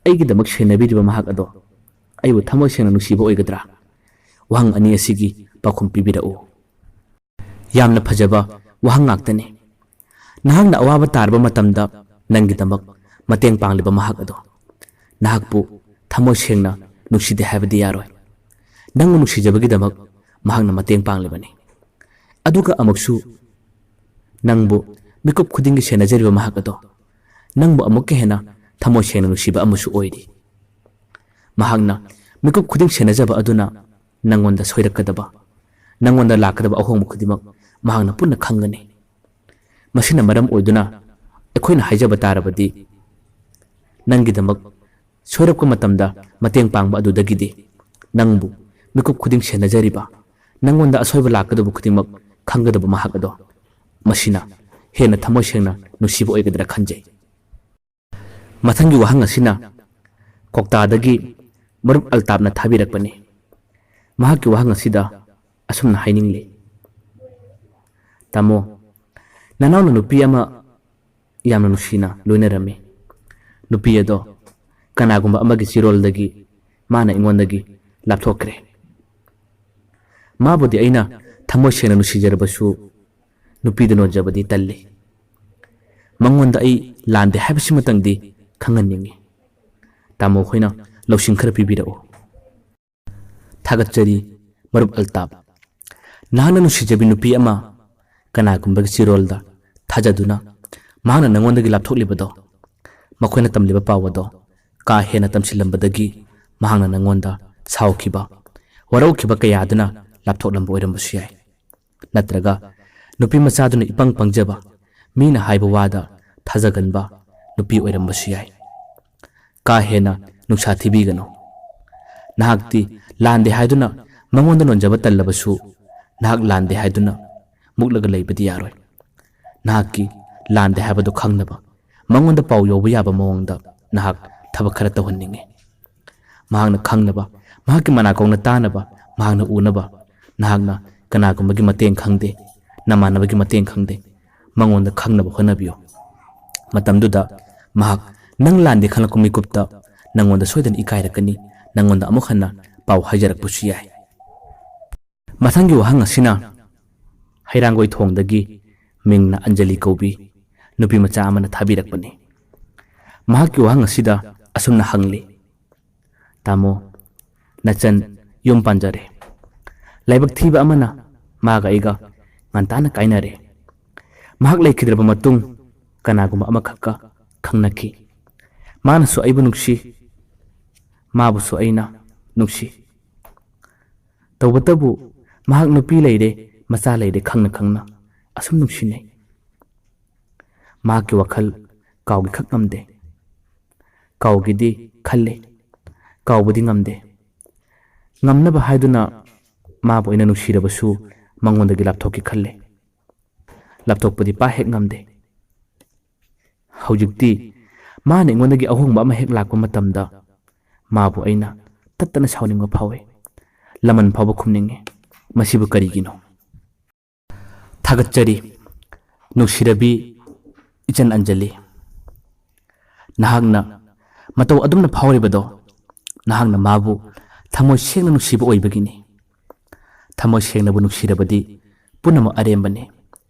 ꯑꯩꯒꯤꯗꯃꯛ ꯁꯦꯟꯅꯕꯤꯔꯤꯕ ꯃꯍꯥꯛ ꯑꯗꯣ ꯑꯩꯕꯨ ꯊꯃꯣꯏ ꯁꯦꯡꯅ ꯅꯨꯡꯁꯤꯕ ꯑꯣꯏꯒꯗ꯭ꯔꯥ? ꯋꯥꯍꯪ ꯑꯅꯤ ꯑꯁꯤꯒꯤ ꯄꯥꯎꯈꯨꯝ ꯄꯤꯕꯤꯔꯛꯎ꯫ ꯌꯥꯝꯅ ꯐꯖꯕ ꯋꯥꯍꯪ ꯉꯥꯛꯇꯅꯤ꯫ ꯅꯍꯥꯛꯅ ꯑꯋꯥꯕ ꯇꯥꯔꯕ ꯃꯇꯝꯗ ꯅꯪꯒꯤꯗꯃꯛ ꯃꯇꯦꯡ ꯄꯥꯡꯂꯤꯕ ꯃꯍꯥꯛ ꯑꯗꯣ ꯅꯍꯥꯛꯄꯨ ꯊꯃꯣꯏ ꯁꯦꯡꯅ ꯅꯨꯡꯁꯤꯗꯦ ꯍꯥꯏꯕꯗꯤ ꯌꯥꯔꯣꯏ꯫ ꯅꯪꯕꯨ ꯅꯨꯡꯁꯤꯖꯕꯒꯤꯗꯃꯛ ꯃꯍꯥꯛꯅ ꯃꯇꯦꯡ ꯄꯥꯡꯂꯤꯕꯅꯤ꯫ ꯑꯗꯨꯒ ꯑꯃꯨꯛꯁꯨ ꯅꯪꯕꯨ ꯃꯤꯀꯨꯞ ꯈꯨꯗꯤꯡꯒꯤ ꯁꯦꯟꯅꯖꯔꯤꯕ ꯃꯍꯥꯛ ꯑꯗꯣ ꯅꯪꯕꯨ ꯑꯃꯨꯛꯀ ꯍꯦꯟꯅ ꯊꯃꯣꯏ ꯁꯦꯡꯅ ꯅꯨꯡꯁꯤꯕ ꯑꯃꯁꯨ ꯑꯣꯏꯔꯤ꯫ ꯃꯍꯥꯛꯅ ꯃꯤꯀꯨꯞ ꯈꯨꯗꯤꯡ ꯁꯦꯟꯅꯖꯕ ꯑꯗꯨꯅ ꯅꯪꯉꯣꯟꯗ ꯁꯣꯏꯔꯛꯀꯗꯕ, ꯅꯪꯉꯣꯟꯗ ꯂꯥꯛꯀꯗꯕ ꯑꯍꯣꯡꯕ ꯈꯨꯗꯤꯡꯃꯛ ꯃꯍꯥꯛꯅ ꯄꯨꯟꯅ ꯈꯪꯒꯅꯤ꯫ ꯃꯁꯤꯅ ꯃꯔꯝ ꯑꯣꯏꯗꯨꯅ ꯑꯩꯈꯣꯏꯅ ꯍꯥꯏꯖꯕ ꯇꯥꯔꯕꯗꯤ, ꯅꯪꯒꯤꯗꯃꯛ ꯁꯣꯏꯔꯛꯄ ꯃꯇꯝꯗ ꯃꯇꯦꯡ ꯄꯥꯡꯕ ꯑꯗꯨꯗꯒꯤꯗꯤ ꯅꯪꯕꯨ ꯃꯤꯀꯨꯞ ꯈꯨꯗꯤꯡ ꯁꯦꯟꯅꯖꯔꯤꯕ, ꯅꯪꯉꯣꯟꯗ ꯑꯁꯣꯏꯕ ꯂꯥꯛꯀꯗꯕ ꯈꯨꯗꯤꯡꯃꯛ ꯈꯪꯒꯗꯕ ꯃꯍꯥꯛ ꯑꯗꯣ, ꯃꯁꯤꯅ ꯍꯦꯟꯅ ꯊꯃꯣꯏ ꯁꯦꯡꯅ ꯅꯨꯡꯁꯤꯕ ꯑꯣꯏꯒꯗ꯭ꯔꯥ ꯈꯟꯖꯩ꯫ ꯃꯊꯪꯒꯤ ꯋꯥꯍꯪ ꯑꯁꯤꯅ ꯀꯣꯛꯇꯥꯗꯒꯤ ꯃꯔꯨꯞ ꯑꯜꯇꯥꯞꯅ ꯊꯥꯕꯤꯔꯛꯄꯅꯤ꯫ ꯃꯍꯥꯛꯀꯤ ꯋꯥꯍꯪ ꯑꯁꯤꯗ ꯑꯁꯨꯝꯅ ꯍꯥꯏꯅꯤꯡꯂꯤ: "ꯇꯥꯃꯣ, ꯅꯅꯥꯎꯅ ꯅꯨꯄꯤ ꯑꯃ ꯌꯥꯝꯅ ꯅꯨꯡꯁꯤꯅ ꯂꯣꯏꯅꯔꯝꯃꯤ꯫ ꯅꯨꯄꯤ ꯑꯗꯣ ꯀꯅꯥꯒꯨꯝꯕ ꯑꯃꯒꯤ ꯆꯤꯔꯣꯜꯗꯒꯤ ꯃꯥꯅ ꯑꯩꯉꯣꯟꯗꯒꯤ ꯂꯥꯞꯊꯣꯛꯈ꯭ꯔꯦ꯫ ꯃꯥꯕꯨꯗꯤ ꯑꯩꯅ ꯊꯃꯣꯏ ꯁꯦꯡꯅ ꯅꯨꯡꯁꯤꯖꯔꯕꯁꯨ, ꯅꯨꯄꯤꯗ ꯅꯣꯟꯖꯕꯗꯤ ꯇꯜꯂꯤ꯫ ꯃꯉꯣꯟꯗ ꯑꯩ ꯂꯥꯟꯗꯦ ꯍꯥꯏꯕꯁꯤꯃꯇꯪꯗꯤ ꯈꯪꯍꯟꯅꯤꯡꯏ꯫ ꯇꯥꯃꯣ ꯈꯣꯏꯅ ꯂꯧꯁꯤꯡ ꯈꯔ ꯄꯤꯕꯤꯔꯛꯎ"꯫ ꯊꯥꯒꯠꯆꯔꯤ ꯃꯔꯨꯞ ꯑꯜꯇꯥꯞ꯫ ꯅꯍꯥꯛꯅ ꯅꯨꯡꯁꯤꯖꯕꯤ ꯅꯨꯄꯤ ꯑꯃ ꯀꯅꯥꯒꯨꯝꯕꯒꯤ ꯆꯤꯔꯣꯜꯗ ꯊꯥꯖꯗꯨꯅ ꯃꯍꯥꯛꯅ ꯅꯪꯉꯣꯟꯗꯒꯤ ꯂꯥꯞꯊꯣꯛꯂꯤꯕꯗꯣ, ꯃꯈꯣꯏꯅ ꯇꯝꯂꯤꯕ ꯄꯥꯎ ꯑꯗꯣ ꯀꯥ ꯍꯦꯟꯅ ꯇꯝꯁꯤꯜꯂꯝꯕꯗꯒꯤ ꯃꯍꯥꯛꯅ ꯅꯪꯉꯣꯟꯗ ꯁꯥꯎꯈꯤꯕ, ꯋꯥꯔꯧꯈꯤꯕ ꯀꯌꯥ ꯑꯗꯨꯅ ꯂꯥꯞꯊꯣꯛꯂꯝꯕ ꯑꯣꯏꯔꯝꯕꯁꯨ ꯌꯥꯏ꯫ ꯅꯠꯇ꯭ꯔꯒ ꯅꯨꯄꯤ ꯃꯆꯥꯗꯨꯅ ꯏꯄꯪ ꯄꯪꯖꯕ, ꯃꯤꯅ ꯍꯥꯏꯕ ꯋꯥꯗ ꯊꯥꯖꯒꯟꯕ ꯅꯨꯄꯤ ꯑꯣꯏꯔꯝꯕꯁꯨ ꯌꯥꯏ꯫ ꯀꯥ ꯍꯦꯟꯅ ꯅꯨꯡꯁꯥ ꯊꯤꯕꯤꯒꯅꯨ꯫ ꯅꯍꯥꯛꯇꯤ ꯂꯥꯟꯗꯦ ꯍꯥꯏꯗꯨꯅ ꯃꯉꯣꯟꯗ ꯅꯣꯟꯖꯕ ꯇꯜꯂꯕꯁꯨ, ꯅꯍꯥꯛ ꯂꯥꯟꯗꯦ ꯍꯥꯏꯗꯨꯅ ꯃꯨꯛꯂꯒ ꯂꯩꯕꯗꯤ ꯌꯥꯔꯣꯏ꯫ ꯅꯍꯥꯛꯀꯤ ꯂꯥꯟꯗꯦ ꯍꯥꯏꯕꯗꯨ ꯈꯪꯅꯕ, ꯃꯉꯣꯟꯗ ꯄꯥꯎ ꯌꯧꯕ ꯌꯥꯕ ꯃꯑꯣꯡꯗ ꯅꯍꯥꯛ ꯊꯕꯛ ꯈꯔ ꯇꯧꯍꯟꯅꯤꯡꯏ꯫ ꯃꯍꯥꯛꯅ ꯈꯪꯅꯕ, ꯃꯍꯥꯛꯀꯤ ꯃꯅꯥꯀꯣꯡꯅ ꯇꯥꯅꯕ, ꯃꯍꯥꯛꯅ ꯎꯅꯕ, ꯅꯍꯥꯛꯅ ꯀꯅꯥꯒꯨꯝꯕꯒꯤ ꯃꯇꯦꯡ ꯈꯪꯗꯦ, ꯅꯃꯥꯟꯅꯕꯒꯤ ꯃꯇꯦꯡ ꯈꯪꯗꯦ, ꯃꯉꯣꯟꯗ ꯈꯪꯅꯕ ꯍꯣꯠꯅꯕꯤꯌꯨ꯫ ꯃꯇꯝꯗꯨꯗ ꯃꯍꯥꯛ ꯅꯪ ꯂꯥꯟꯗꯦ ꯈꯪꯂꯛꯄ ꯃꯤꯀꯨꯞꯇ ꯅꯪꯉꯣꯟꯗ ꯁꯣꯏꯗꯅ ꯏꯀꯥꯏꯔꯛꯀꯅꯤ, ꯅꯪꯉꯣꯟꯗ ꯑꯃꯨꯛ ꯍꯟꯅ ꯄꯥꯎ ꯍꯥꯏꯖꯔꯛꯄꯁꯨ ꯌꯥꯏ꯫ ꯃꯊꯪꯒꯤ ꯋꯥꯍꯪ ꯑꯁꯤꯅ ꯍꯩꯔꯥꯡꯒꯣꯏ ꯊꯣꯡꯗꯒꯤ ꯃꯤꯡꯅ ꯑꯟꯖꯂꯤ ꯀꯧꯕꯤ ꯅꯨꯄꯤ ꯃꯆꯥ ꯑꯃꯅ ꯊꯥꯕꯤꯔꯛꯄꯅꯤ꯫ ꯃꯍꯥꯛꯀꯤ ꯋꯥꯍꯪ ꯑꯁꯤꯗ ꯑꯁꯨꯝꯅ ꯍꯪꯂꯤ: "ꯇꯥꯃꯣ, ꯅꯆꯟ ꯌꯨꯝ ꯄꯥꯟꯖꯔꯦ꯫ ꯂꯥꯏꯕꯛ ꯊꯤꯕ ꯑꯃꯅ ꯃꯥꯒ ꯑꯩꯒ ꯉꯟꯇꯥꯅ ꯀꯥꯏꯅꯔꯦ꯫ ꯃꯍꯥꯛ ꯂꯩꯈꯤꯗ꯭ꯔꯕ ꯃꯇꯨꯡ ꯀꯅꯥꯒꯨꯝꯕ ꯑꯃꯈꯛꯀ ꯈꯪꯅꯈꯤ꯫ ꯃꯥꯅꯁꯨ ꯑꯩꯕꯨ ꯅꯨꯡꯁꯤ, ꯃꯥꯕꯨꯁꯨ ꯑꯩꯅ ꯅꯨꯡꯁꯤ꯫ ꯇꯧꯕꯇꯕꯨ ꯃꯍꯥꯛ ꯅꯨꯄꯤ ꯂꯩꯔꯦ, ꯃꯆꯥ ꯂꯩꯔꯦ ꯈꯪꯅ ꯈꯪꯅ ꯑꯁꯨꯝ ꯅꯨꯡꯁꯤꯅꯩ꯫ ꯃꯍꯥꯛꯀꯤ ꯋꯥꯈꯜ ꯀꯥꯎꯒꯦꯈꯛ ꯉꯝꯗꯦ꯫ ꯀꯥꯎꯒꯦꯗꯤ ꯈꯜꯂꯦ, ꯀꯥꯎꯕꯗꯤ ꯉꯝꯗꯦ꯫ ꯉꯝꯅꯕ ꯍꯥꯏꯗꯨꯅ ꯃꯥꯕꯨ ꯑꯩꯅ ꯅꯨꯡꯁꯤꯔꯕꯁꯨ ꯃꯉꯣꯟꯗꯒꯤ ꯂꯥꯞꯊꯣꯛꯀꯦ ꯈꯜꯂꯦ꯫ ꯂꯥꯞꯊꯣꯛꯄꯗꯤ ꯄꯥꯛ ꯍꯦꯛ ꯉꯝꯗꯦ꯫ ꯍꯧꯖꯤꯛꯇꯤ ꯃꯥꯅ ꯑꯩꯉꯣꯟꯗꯒꯤ ꯑꯍꯣꯡꯕ ꯑꯃ ꯍꯦꯛ ꯂꯥꯛꯄ ꯃꯇꯝꯗ ꯃꯥꯕꯨ ꯑꯩꯅ ꯇꯠꯇꯅ ꯁꯥꯎꯅꯤꯡꯕ ꯐꯥꯎꯏ꯫ ꯂꯃꯟ ꯐꯥꯎꯕ ꯈꯨꯝꯅꯤꯡꯉꯤ꯫ ꯃꯁꯤꯕꯨ ꯀꯔꯤꯒꯤꯅꯣ? ꯊꯥꯒꯠꯆꯔꯤ, ꯅꯨꯡꯁꯤꯔꯕꯤ ꯏꯆꯟ ꯑꯟꯖꯂꯤ꯫ ꯅꯍꯥꯛꯅ ꯃꯇꯧ ꯑꯗꯨꯝꯅ ꯐꯥꯎꯔꯤꯕꯗꯣ, ꯅꯍꯥꯛꯅ ꯃꯥꯕꯨ ꯊꯃꯣꯏ ꯁꯦꯡꯅ ꯅꯨꯡꯁꯤꯕ ꯑꯣꯏꯕꯒꯤꯅꯤ꯫ ꯊꯃꯣꯏ ꯁꯦꯡꯅꯕꯨ ꯅꯨꯡꯁꯤꯔꯕꯗꯤ ꯄꯨꯝꯅꯃꯛ ꯑꯔꯦꯝꯕꯅꯤ꯫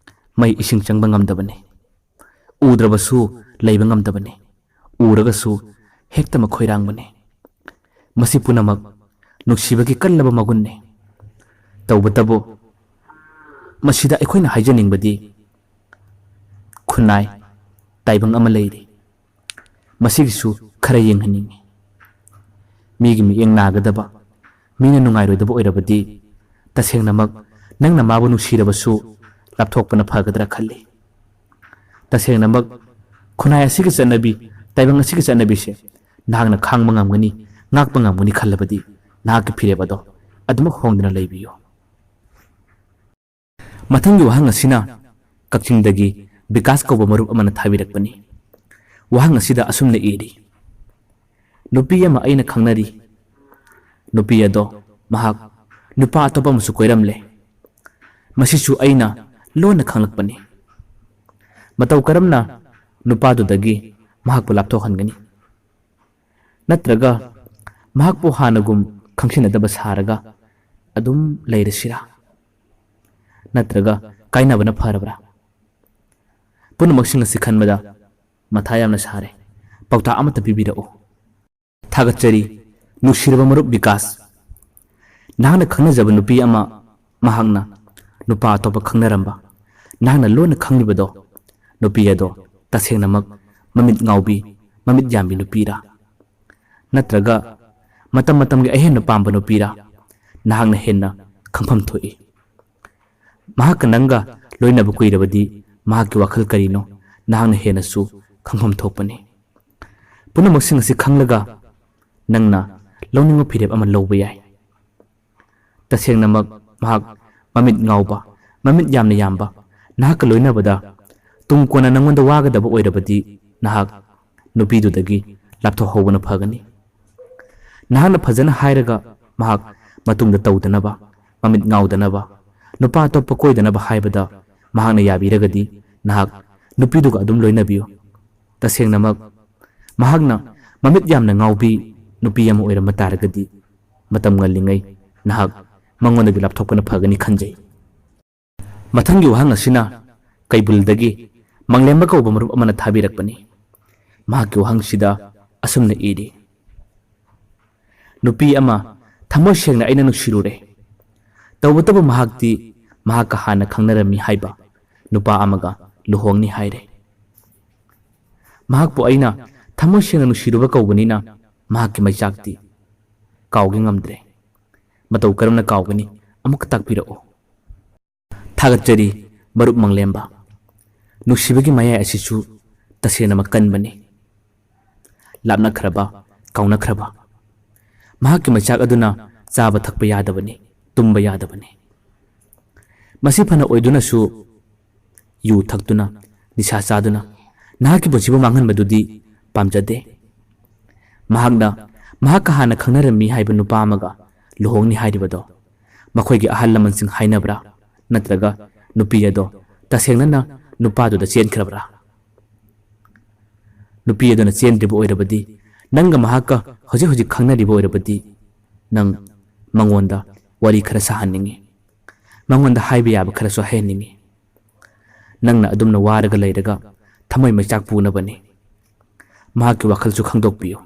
ꯃꯩ ꯏꯁꯤꯡ ꯆꯪꯕ ꯉꯝꯗꯕꯅꯤ꯫ ꯎꯗ꯭ꯔꯕꯁꯨ ꯂꯩꯕ ꯉꯝꯗꯕꯅꯤ꯫ ꯎꯔꯒꯁꯨ ꯍꯦꯛꯇꯃꯛ ꯈꯣꯏꯔꯥꯡꯕꯅꯤ꯫ ꯃꯁꯤ ꯄꯨꯝꯅꯃꯛ ꯅꯨꯡꯁꯤꯕꯒꯤ ꯀꯜꯂꯕ ꯃꯒꯨꯟꯅꯤ꯫ ꯇꯧꯕꯇꯕꯨ ꯃꯁꯤꯗ ꯑꯩꯈꯣꯏꯅ ꯍꯥꯏꯖꯅꯤꯡꯕꯗꯤ ꯈꯨꯟꯅꯥꯏ, ꯇꯥꯏꯕꯪ ꯑꯃ ꯂꯩꯔꯤ꯫ ꯃꯁꯤꯒꯤꯁꯨ ꯈꯔ ꯌꯦꯡꯍꯟꯅꯤꯡꯏ꯫ ꯃꯤꯒꯤ ꯃꯤꯠꯌꯦꯡ ꯅꯥꯒꯗꯕ, ꯃꯤꯅ ꯅꯨꯡꯉꯥꯏꯔꯣꯏꯗꯕ ꯑꯣꯏꯔꯕꯗꯤ ꯇꯁꯦꯡꯅꯃꯛ ꯅꯪꯅ ꯃꯥꯕꯨ ꯅꯨꯡꯁꯤꯔꯕꯁꯨ ꯂꯥꯞꯊꯣꯛꯄꯅ ꯐꯒꯗ꯭ꯔꯥ ꯈꯜꯂꯤ꯫ ꯇꯁꯦꯡꯅꯃꯛ ꯈꯨꯟꯅꯥꯏ ꯑꯁꯤꯒꯤ ꯆꯠꯅꯕꯤ, ꯇꯥꯏꯕꯪ ꯑꯁꯤꯒꯤ ꯆꯠꯅꯕꯤꯁꯦ ꯅꯍꯥꯛꯅ ꯈꯥꯡꯕ ꯉꯝꯒꯅꯤ, ꯉꯥꯛꯄ ꯉꯝꯒꯅꯤ ꯈꯜꯂꯕꯗꯤ ꯅꯍꯥꯛꯀꯤ ꯐꯤꯔꯦꯞ ꯑꯗꯣ ꯑꯗꯨꯃꯛ ꯍꯣꯡꯗꯅ ꯂꯩꯕꯤꯌꯨ꯫ ꯃꯊꯪꯒꯤ ꯋꯥꯍꯪ ꯑꯁꯤꯅ ꯀꯛꯆꯤꯡꯗꯒꯤ ꯕꯤꯀꯥꯁ ꯀꯧꯕ ꯃꯔꯨꯞ ꯑꯃꯅ ꯊꯥꯕꯤꯔꯛꯄꯅꯤ꯫ ꯋꯥꯍꯪ ꯑꯁꯤꯗ ꯑꯁꯨꯝꯅ ꯏꯔꯤ, ꯅꯨꯄꯤ ꯑꯃ ꯑꯩꯅ ꯈꯪꯅꯔꯤ꯫ ꯅꯨꯄꯤ ꯑꯗꯣ ꯃꯍꯥꯛ ꯅꯨꯄꯥ ꯑꯇꯣꯞꯄ ꯑꯃꯁꯨ ꯀꯣꯏꯔꯝꯂꯦ꯫ ꯃꯁꯤꯁꯨ ꯑꯩꯅ ꯂꯣꯟꯅ ꯈꯪꯂꯛꯄꯅꯤ꯫ ꯃꯇꯧ ꯀꯔꯝꯅ ꯅꯨꯄꯥꯗꯨꯗꯒꯤ ꯃꯍꯥꯛꯄꯨ ꯂꯥꯞꯊꯣꯛꯍꯟꯒꯅꯤ? ꯅꯠꯇ꯭ꯔꯒ ꯃꯍꯥꯛꯄꯨ ꯍꯥꯟꯅꯒꯨꯝ ꯈꯪꯁꯤꯟꯅꯗꯕ ꯁꯥꯔꯒ ꯑꯗꯨꯝ ꯂꯩꯔꯁꯤꯔꯥ? ꯅꯠꯇ꯭ꯔꯒ ꯀꯥꯏꯅꯕꯅ ꯐꯔꯕ꯭ꯔꯥ? ꯄꯨꯝꯅꯃꯛꯁꯤꯡ ꯑꯁꯤ ꯈꯟꯕꯗ ꯃꯊꯥ ꯌꯥꯝꯅ ꯁꯥꯔꯦ꯫ ꯄꯥꯎꯇꯥꯛ ꯑꯃꯠꯇ ꯄꯤꯕꯤꯔꯛꯎ꯫ ꯊꯥꯒꯠꯆꯔꯤ꯫ ꯅꯨꯡꯁꯤꯔꯕ ꯃꯔꯨꯞ ꯕꯤꯀꯥꯁ, ꯅꯍꯥꯛꯅ ꯈꯪꯅꯖꯕ ꯅꯨꯄꯤ ꯑꯃ, ꯃꯍꯥꯛꯅ ꯅꯨꯄꯥ ꯑꯇꯣꯞꯄ ꯈꯪꯅꯔꯝꯕ, ꯅꯍꯥꯛꯅ ꯂꯣꯟꯅ ꯈꯪꯂꯤꯕꯗꯣ, ꯅꯨꯄꯤ ꯑꯗꯣ ꯇꯁꯦꯡꯅꯃꯛ ꯃꯃꯤꯠ ꯉꯥꯎꯕꯤ, ꯃꯃꯤꯠ ꯌꯥꯝꯕꯤ ꯅꯨꯄꯤꯔꯥ? ꯅꯠꯇ꯭ꯔꯒ ꯃꯇꯝ ꯃꯇꯝꯒꯤ ꯑꯍꯦꯟꯕ ꯄꯥꯝꯕ ꯅꯨꯄꯤꯔꯥ? ꯅꯍꯥꯛꯅ ꯍꯦꯟꯅ ꯈꯪꯐꯝ ꯊꯣꯛꯏ꯫ ꯃꯍꯥꯛꯀ ꯅꯪꯒ ꯂꯣꯏꯅꯕ ꯀꯨꯏꯔꯕꯗꯤ ꯃꯍꯥꯛꯀꯤ ꯋꯥꯈꯜ ꯀꯔꯤꯅꯣ ꯅꯍꯥꯛꯅ ꯍꯦꯟꯅꯁꯨ ꯈꯪꯐꯝ ꯊꯣꯛꯄꯅꯤ꯫ ꯄꯨꯝꯅꯃꯛꯁꯤꯡ ꯑꯁꯤ ꯈꯪꯂꯒ ꯅꯪꯅ ꯂꯧꯅꯤꯡꯕ ꯐꯤꯔꯦꯞ ꯑꯃ ꯂꯧꯕ ꯌꯥꯏ꯫ ꯇꯁꯦꯡꯅꯃꯛ ꯃꯍꯥꯛ ꯃꯃꯤꯠ ꯉꯥꯎꯕ, ꯃꯃꯤꯠ ꯌꯥꯝꯅ ꯌꯥꯝꯕ, ꯅꯍꯥꯛꯀ ꯂꯣꯏꯅꯕꯗ ꯇꯨꯡ ꯀꯣꯟꯅ ꯅꯪꯉꯣꯟꯗ ꯋꯥꯒꯗꯕ ꯑꯣꯏꯔꯕꯗꯤ ꯅꯍꯥꯛ ꯅꯨꯄꯤꯗꯨꯗꯒꯤ ꯂꯥꯞꯊꯣꯛꯍꯧꯕꯅ ꯐꯒꯅꯤ꯫ ꯅꯍꯥꯛꯅ ꯐꯖꯅ ꯍꯥꯏꯔꯒ ꯃꯍꯥꯛ ꯃꯇꯨꯡꯗ ꯇꯧꯗꯅꯕ, ꯃꯃꯤꯠ ꯉꯥꯎꯗꯅꯕ, ꯅꯨꯄꯥ ꯑꯇꯣꯞꯄ ꯀꯣꯏꯗꯅꯕ ꯍꯥꯏꯕꯗ ꯃꯍꯥꯛꯅ ꯌꯥꯕꯤꯔꯒꯗꯤ ꯅꯍꯥꯛ ꯅꯨꯄꯤꯗꯨꯒ ꯑꯗꯨꯝ ꯂꯣꯏꯅꯕꯤꯌꯨ꯫ ꯇꯁꯦꯡꯅꯃꯛ ꯃꯍꯥꯛꯅ ꯃꯃꯤꯠ ꯌꯥꯝꯅ ꯉꯥꯎꯕꯤ ꯅꯨꯄꯤ ꯑꯃ ꯑꯣꯏꯔꯝꯕ ꯇꯥꯔꯒꯗꯤ ꯃꯇꯝ ꯉꯜꯂꯤꯉꯩ ꯅꯍꯥꯛ ꯃꯉꯣꯟꯗꯒꯤ ꯂꯥꯞꯊꯣꯛꯄꯅ ꯐꯒꯅꯤ ꯈꯟꯖꯩ꯫ ꯃꯊꯪꯒꯤ ꯋꯥꯍꯪ ꯑꯁꯤꯅ ꯀꯩꯕꯨꯜꯗꯒꯤ ꯃꯪꯂꯦꯝꯕ ꯀꯧꯕ ꯃꯔꯨꯞ ꯑꯃꯅ ꯊꯥꯕꯤꯔꯛꯄꯅꯤ꯫ ꯃꯍꯥꯛꯀꯤ ꯋꯥꯍꯪꯁꯤꯗ ꯑꯁꯨꯝꯅ ꯏꯔꯤ, ꯅꯨꯄꯤ ꯑꯃ ꯊꯃꯣꯏ ꯁꯦꯡꯅ ꯑꯩꯅ ꯅꯨꯡꯁꯤꯔꯨꯔꯦ꯫ ꯇꯧꯕꯇꯕꯨ ꯃꯍꯥꯛꯇꯤ ꯃꯍꯥꯛꯀ ꯍꯥꯟꯅ ꯈꯪꯅꯔꯝꯃꯤ ꯍꯥꯏꯕ ꯅꯨꯄꯥ ꯑꯃꯒ ꯂꯨꯍꯣꯡꯅꯤ ꯍꯥꯏꯔꯦ꯫ ꯃꯍꯥꯛꯄꯨ ꯑꯩꯅ ꯊꯃꯣꯏ ꯁꯦꯡꯅ ꯅꯨꯡꯁꯤꯔꯨꯕ ꯀꯧꯕꯅꯤꯅ ꯃꯍꯥꯛꯀꯤ ꯃꯩꯆꯥꯛꯇꯤ ꯀꯥꯎꯒꯦ ꯉꯝꯗ꯭ꯔꯦ꯫ ꯃꯇꯧ ꯀꯔꯝꯅ ꯀꯥꯎꯒꯅꯤ? ꯑꯃꯨꯛꯀ ꯇꯥꯛꯄꯤꯔꯛꯎ꯫ ꯊꯥꯒꯠꯆꯔꯤ ꯃꯔꯨꯞ ꯃꯪꯂꯦꯝꯕ꯫ ꯅꯨꯡꯁꯤꯕꯒꯤ ꯃꯌꯥꯏ ꯑꯁꯤꯁꯨ ꯇꯁꯦꯡꯅꯃꯛ ꯀꯟꯕꯅꯤ꯫ ꯂꯥꯞꯅꯈ꯭ꯔꯕ, ꯀꯥꯎꯅꯈ꯭ꯔꯕ꯫ ꯃꯍꯥꯛꯀꯤ ꯃꯩꯆꯥꯛ ꯑꯗꯨꯅ ꯆꯥꯕ ꯊꯛꯄ ꯌꯥꯗꯕꯅꯤ, ꯇꯨꯝꯕ ꯌꯥꯗꯕꯅꯤ꯫ ꯃꯁꯤ ꯐꯅ ꯑꯣꯏꯗꯨꯅꯁꯨ ꯌꯨ ꯊꯛꯇꯨꯅ, ꯅꯤꯁꯥ ꯆꯥꯗꯨꯅ ꯅꯍꯥꯛꯀꯤ ꯄꯨꯟꯁꯤꯕꯨ ꯃꯥꯡꯍꯟꯕꯗꯨꯗꯤ ꯄꯥꯝꯖꯗꯦ꯫ ꯃꯍꯥꯛꯅ ꯃꯍꯥꯛꯀ ꯍꯥꯟꯅ ꯈꯪꯅꯔꯝꯃꯤ ꯍꯥꯏꯕ ꯅꯨꯄꯥ ꯑꯃꯒ ꯂꯨꯍꯣꯡꯅꯤ ꯍꯥꯏꯔꯤꯕꯗꯣ ꯃꯈꯣꯏꯒꯤ ꯑꯍꯜ ꯂꯃꯟꯁꯤꯡ ꯍꯥꯏꯅꯕ꯭ꯔꯥ? ꯅꯠꯇ꯭ꯔꯒ ꯅꯨꯄꯤ ꯑꯗꯣ ꯇꯁꯦꯡꯅꯅ ꯅꯨꯄꯥꯗꯨꯗ ꯆꯦꯟꯈ꯭ꯔꯕ꯭ꯔꯥ? ꯅꯨꯄꯤ ꯑꯗꯨꯅ ꯆꯦꯟꯗ꯭ꯔꯤꯕ ꯑꯣꯏꯔꯕꯗꯤ, ꯅꯪꯒ ꯃꯍꯥꯛꯀ ꯍꯧꯖꯤꯛ ꯍꯧꯖꯤꯛ ꯈꯪꯅꯔꯤꯕ ꯑꯣꯏꯔꯕꯗꯤ, ꯅꯪ ꯃꯉꯣꯟꯗ ꯋꯥꯔꯤ ꯈꯔ ꯁꯥꯍꯟꯅꯤꯡꯉꯤ꯫ ꯃꯉꯣꯟꯗ ꯍꯥꯏꯕ ꯌꯥꯕ ꯈꯔꯁꯨ ꯍꯥꯏꯍꯟꯅꯤꯡꯉꯤ꯫ ꯅꯪꯅ ꯑꯗꯨꯝꯅ ꯋꯥꯔꯒ ꯂꯩꯔꯒ ꯊꯃꯣꯏ ꯃꯩꯆꯥꯛ ꯄꯨꯅꯕꯅꯤ꯫ ꯃꯍꯥꯛꯀꯤ ꯋꯥꯈꯜꯁꯨ ꯈꯪꯗꯣꯛꯄꯤꯌꯨ꯫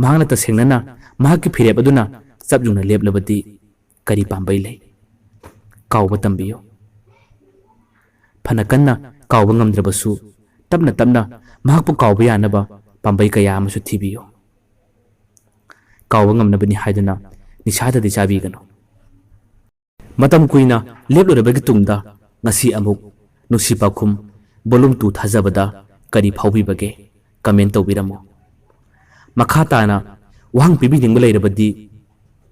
ꯃꯍꯥꯛꯅ ꯇꯁꯦꯡꯅꯅ ꯃꯍꯥꯛꯀꯤ ꯐꯤꯔꯦꯞ ꯑꯗꯨꯅ ꯆꯞ ꯌꯨꯡꯅ ꯂꯦꯞꯂꯕꯗꯤ ꯀꯔꯤ ꯄꯥꯝꯕꯩ ꯂꯩ? ꯀꯥꯎꯕ ꯇꯝꯕꯤꯌꯨ꯫ ꯐꯅ ꯀꯟꯅ ꯀꯥꯎꯕ ꯉꯝꯗ꯭ꯔꯕꯁꯨ, ꯇꯞꯅ ꯇꯞꯅ ꯃꯍꯥꯛꯄꯨ ꯀꯥꯎꯕ ꯌꯥꯅꯕ ꯄꯥꯝꯕꯩ ꯀꯌꯥ ꯑꯃꯁꯨ ꯊꯤꯕꯤꯌꯨ꯫ ꯀꯥꯎꯕ ꯉꯝꯅꯕꯅꯤ ꯍꯥꯏꯗꯨꯅ ꯅꯤꯁꯥꯗꯗꯤ ꯆꯥꯕꯤꯒꯅꯨ꯫ ꯃꯇꯝ ꯀꯨꯏꯅ ꯂꯦꯞꯂꯨꯔꯕꯒꯤ ꯇꯨꯡꯗ ꯉꯁꯤ ꯑꯃꯨꯛ ꯅꯨꯡꯁꯤ ꯄꯥꯎꯈꯨꯝ volume two ꯊꯥꯖꯕꯗ ꯀꯔꯤ ꯐꯥꯎꯕꯤꯕꯒꯦ? Comment ꯇꯧꯕꯤꯔꯝꯃꯨ꯫ ꯃꯈꯥ ꯇꯥꯅ ꯋꯥꯍꯪ ꯄꯤꯕꯤꯅꯤꯡꯕ ꯂꯩꯔꯕꯗꯤ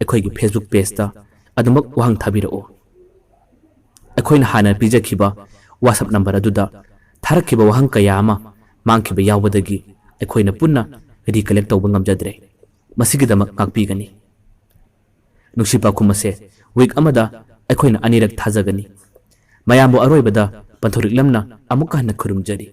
ꯑꯩꯈꯣꯏꯒꯤ Facebook page ꯇ ꯑꯗꯨꯃꯛ ꯋꯥꯍꯪ ꯊꯥꯕꯤꯔꯛꯎ꯫ ꯑꯩꯈꯣꯏꯅ ꯍꯥꯟꯅ ꯄꯤꯖꯈꯤꯕ WhatsApp number ꯑꯗꯨꯗ ꯊꯥꯔꯛꯈꯤꯕ ꯋꯥꯍꯪ ꯀꯌꯥ ꯑꯃ ꯃꯥꯡꯈꯤꯕ ꯌꯥꯎꯕꯗꯒꯤ ꯑꯩꯈꯣꯏꯅ ꯄꯨꯟꯅ recollect ꯇꯧꯕ ꯉꯝꯖꯗ꯭ꯔꯦ꯫ ꯃꯁꯤꯒꯤꯗꯃꯛ ꯉꯥꯛꯄꯤꯒꯅꯤ꯫ ꯅꯨꯡꯁꯤ ꯄꯥꯎꯈꯨꯝ ꯑꯁꯦ week ꯑꯃꯗ ꯑꯩꯈꯣꯏꯅ ꯑꯅꯤꯔꯛ ꯊꯥꯖꯒꯅꯤ꯫ ꯃꯌꯥꯝꯕꯨ ꯑꯔꯣꯏꯕꯗ ꯄꯟꯊꯧꯔꯤꯛꯂꯝꯅ ꯑꯃꯨꯛꯀ ꯍꯟꯅ ꯈꯨꯔꯨꯝꯖꯔꯤ꯫